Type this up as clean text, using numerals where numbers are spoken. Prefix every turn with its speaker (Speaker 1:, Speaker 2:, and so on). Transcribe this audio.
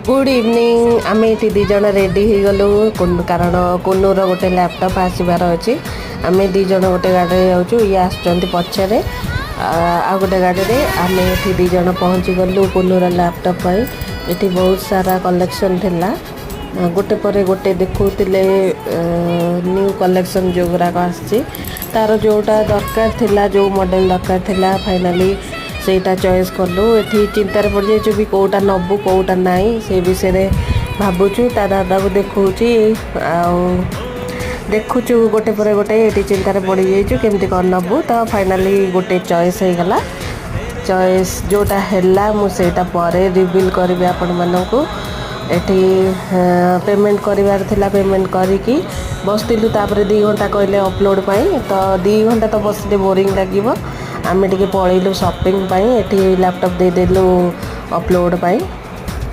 Speaker 1: Good evening. ଆମେ ଏଠି ଦୁଇ ଜଣ ରେଡ଼ି ହେଇଗଲୁ, କାରଣ କୁନୁର ଗୋଟେ ଲ୍ୟାପଟପ୍ ଆସିବାର ଅଛି। ଆମେ ଦୁଇ ଜଣ ଗୋଟେ ଗାଡ଼ିରେ ଯାଉଛୁ, ଇଏ ଆସୁଛନ୍ତି ପଛରେ ଆଉ ଗୋଟେ ଗାଡ଼ିରେ। ଆମେ ଏଠି ଦୁଇ ଜଣ ପହଞ୍ଚିଗଲୁ କୁନୁର ଲ୍ୟାପଟପ୍ ପାଇଁ। ଏଠି ବହୁତ ସାରା କଲେକ୍ସନ୍ ଥିଲା। ଗୋଟେ ପରେ ଗୋଟେ ଦେଖାଉଥିଲେ ନ୍ୟୁ କଲେକ୍ସନ୍ ଯେଉଁଗୁଡ଼ାକ ଆସିଛି। ତାର ଯେଉଁଟା ଦରକାର ଥିଲା, ଯେଉଁ ମଡ଼େଲ୍ ଦରକାର ଥିଲା, ଫାଇନାଲି ସେଇଟା ଚଏସ୍ କଲୁ। ଏଠି ଚିନ୍ତାରେ ପଡ଼ିଯାଇଛୁ ବି, କେଉଁଟା ନେବୁ, କେଉଁଟା ନାହିଁ, ସେ ବିଷୟରେ ଭାବୁଛୁ। ତା ଦାଦାକୁ ଦେଖାଉଛି ଆଉ ଦେଖୁଛୁ ଗୋଟେ ପରେ ଗୋଟେ। ଏଠି ଚିନ୍ତାରେ ପଡ଼ିଯାଇଛୁ କେମିତି କ'ଣ ନେବୁ। ତ ଫାଇନାଲି ଗୋଟେ ଚଏସ୍ ହେଇଗଲା। ଚଏସ୍ ଯେଉଁଟା ହେଲା, ମୁଁ ସେଇଟା ପରେ ରିଭିଲ୍ କରିବି ଆପଣମାନଙ୍କୁ। ଏଠି ପେମେଣ୍ଟ କରିବାର ଥିଲା, ପେମେଣ୍ଟ କରିକି ବସିଥିଲୁ। ତାପରେ 2 ଘଣ୍ଟା କହିଲେ ଅପଲୋଡ଼ ପାଇଁ। ତ 2 ଘଣ୍ଟା ତ ବସିଲେ ବୋରିଂ ଲାଗିବ। ଆମେ ଟିକେ ପଳେଇଲୁ ସପିଂ ପାଇଁ। ଏଠି ଲ୍ୟାପଟପ୍ ଦେଇଦେଲୁ ଅପଲୋଡ଼ ପାଇଁ।